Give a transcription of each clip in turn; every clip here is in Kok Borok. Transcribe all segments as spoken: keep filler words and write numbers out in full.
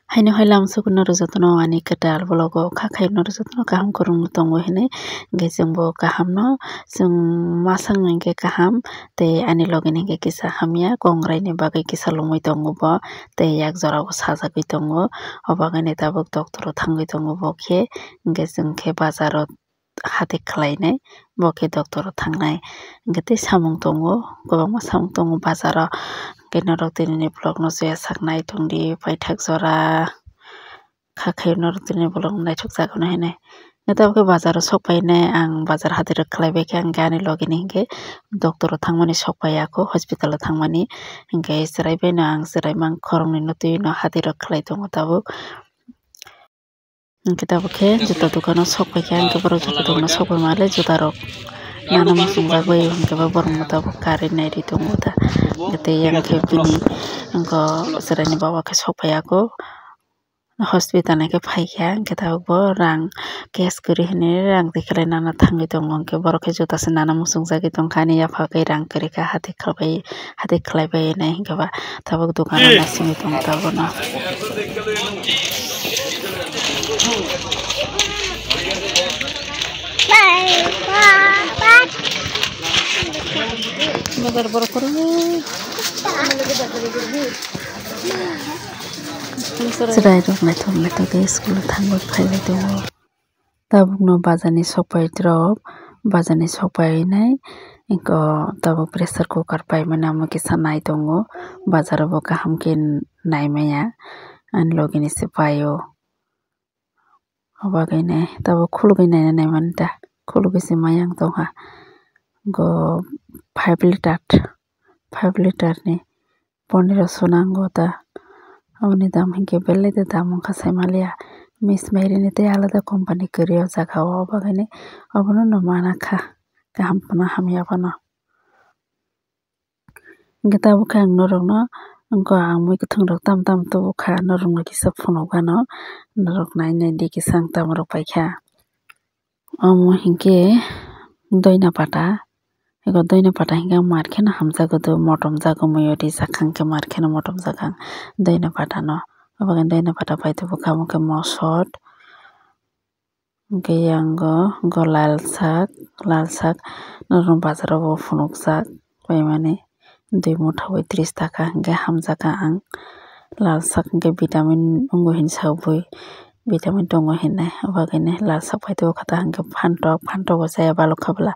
Haino hai lam sukuna rwjaktwno ani kwtal vlog o kha khairokno rwjaktwno kaham kwrwngno tongo hinwi, hwnkhe chwngbo kahamno, chwng masakno hinkhe kaham tei ani logini hinkhe kisa hamya, kongrai ni bagwi kisa lomwi tongo bo tei yak jora o sajagwi tongo, o bagwino tabuk doctor o thangwi tongo bo khe, hinkhe chwng khe bazar o hati khlainai, bo khe doctor o thangnai. Hwnkhe tei samung tongo, kwbangma samung tongo bazar o. Hwnkhe norok tini ni vlog no chaya saknai tongdi, paithak jora kha khe norok tini ni vlog no naithok jagwno hinwi. Hwnkhe tabuk khe bazar o sok painai, ang bazar hati rok khlai bai khe, hwnkhe ani logi ni hinkhe doctor o thangmani sok paiya kho, hospital o thangmani. Hwnkhe chwrai bai no ang chwrai mang khoroknwi no twi no hati rok khlai tongo tabuk. Hwnkhe tabuk khe juta dukano sok paikha, hwnkhe borok juta dukano sok paimale jutarok nana muchungjak bai, hwnkhe bo borokno tabuk karwi nairwi tongo ta. Hwnkhe tei yang khe bini wngkha chwraini baba khe sok paiya kho hospital ni khe phaikha, hwnkhe tabuk bo rang cash kwrwi hinwi rang twi khlai nana thangwi tongo, hwnkhe borok khe juta se nana muchungjagwi tongkha, ani yapha khe rang kwrwi kha, hati khlaibai. Hati khlai bai nai hinkhe ba tabuk dukano naisingwi tongo tabukno. Bazar borok kwrwi. Chwrai rok naithok naithok khe school o thangwi phaiwi tongo. Tabukno bazar ni sok pai rok, bazar ni sok painai, eko tabuk pressure cooker paimani amo kisa nai tongo, bazar o bo kaham khe nai maya, ani logi ni se pai o, o bagwi nai tabuk khulugwi naina nai mani ta, khulugwi se maya wng tongkha, go five litre, five litre ni. Pondro so nango ta. Aboni dam hinkhe belai de dam wngkha sai manliya. Miss Mary ni tei alada company kwrwi o jaga o, obo haino obono no mana kha. Kaham phano hamya phano. Hinkhe tabuk khe ang norokno wngkha ang mui kwthwng rok tamo tamo tubu kha, norokno kisa phunuk gano norok nai nai di kisa ang tamo rok paikha. Omo hinkhe doina pata, eko doina pata hinkhe mar kheno hamjakgo, motom jakgo, muiyo rijak kha hinkhe mar kheno motom jak kha doina patano. Obo khe doina pata paithago kha, omo khe mosot, hinkhe yango, hinkhe lal sak, lal sak norok bazaro bo phunukjak paimani. Dui motha bai tris taka hinkhe hamjakha ang. Lal sak hinkhe vitamin wngo hinwi sa bui, vitamin tongo hinwi. Obo haino lal sak paithago kha ta hinkhe phantok, phantok bo chaya balok kha bwla,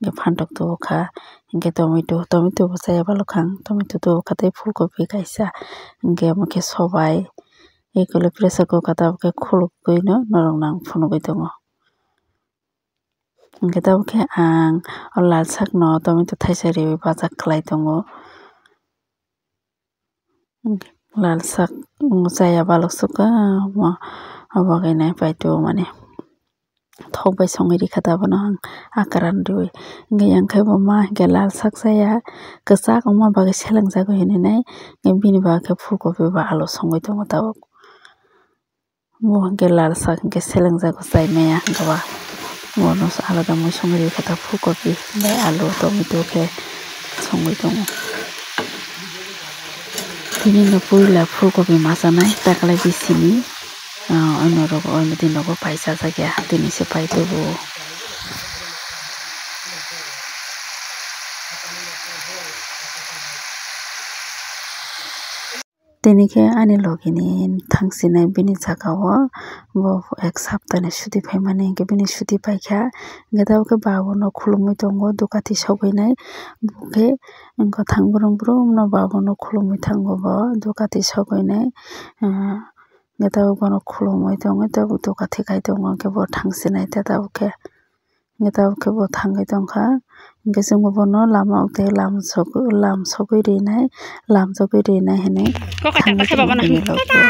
hinkhe phantok tubu kha, hinkhe tomato, tomato bo chaya balok kha ang, tomato tubu kha tei phulkopi kaisa, hinkhe omo khe sobai, ekhole pressure cooker tabuk khe khulugwino norokno ang phunugwi tongo. Hinkhe tabuk khe ang o lal sakno tomato thaisa riwi bajak khlai tongo. Lal sak chaya balok sukha omo, obo khe nai paithago mani thok bai songwi rikha ta bono ang akran riwi. Hinkhe yang khe bo ma hinkhe lal sak chaya kwchak wngma bagwi selengjagwi hinwi nai, bini bagwi khe phulkopi ba alu songwi tongo tabuk. Bo hinkhe lal sak hinkhe selengjak chai maya hinkhe ba. Bono alada mui songwi rikha ta phulkopi bai alu tomato khe songwi tongo. Tini no puila phulkopi machanai taklai bisini, ah, oino rok oino din rogo pai chajakya tini se pai tubu. Tini khe ani logini thangsinai bini saka o bo ek saptani suti phaimani hinkhe bini suti paikha. Hinkhe tabuk khe babono khulumui tongo, dukati sogwinai. Bo khe wngkha thang brum brumno babono khulumui thango bo, dukati sogwinai. Hinkhe tabuk bono khulumui tongwi tabuk dukati khai tongo, hinkhe bo thangsinai ta tabuk khe. Hinkhe tabuk khe bo thangwi tongkha. Hinkhe chwngbo bono lama o tei lam sogwi, lam sogwi rinai, lam sogwi rinai hinwi thangwi tongo bini logi o.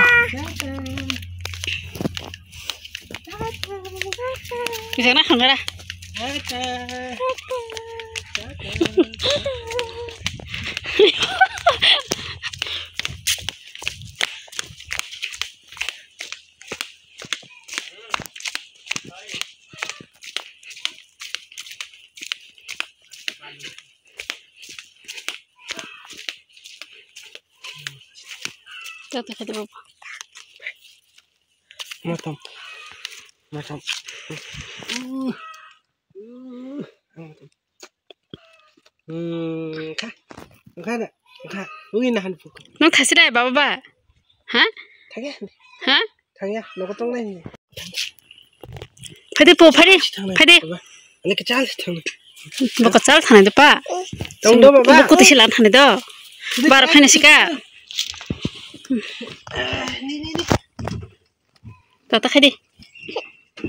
Tata kata baba. Matam. Matam. Uh. Uh. Hmm, kha. Kha na. Kha. Ui na han phuko. Nang thasi dai baba ba. Ha? Thangya. Ha? Thangya. Nogo tong nai. Phaidi po, phaidi. Phaidi. Ani kachal thang. Bo kachal thang de pa. Tong do baba. Bo kuti silang thang do. Bar phaina sika. Ni ni ni. Tata khaidi.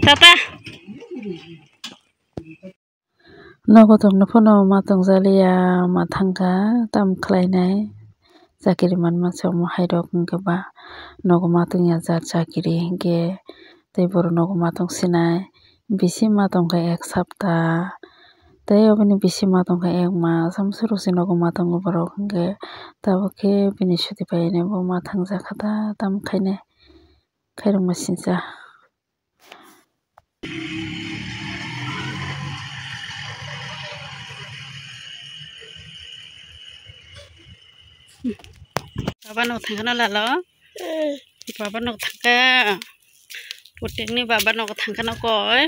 Tata. Nogo tongno phano ma tongjaliya, ma thangkha, tam khlainai. Chakiri manma se omo hairok hwnkhe ba nogo ma tongya jak chakiri hinkhe tei borok nogo ma tongsinai. Bisi ma tongkha ek sapta, tei oboni bisi ma tongkha ek mas, amsoro se nogo ma tongo borok hinkhe tabuk khe bini suti painai bo ma thangjakha ta tam khainai. Khairokma sincha. Baba no thangkha na lalo. Baba no thangkha. Puting ni baba no thangkha na koi.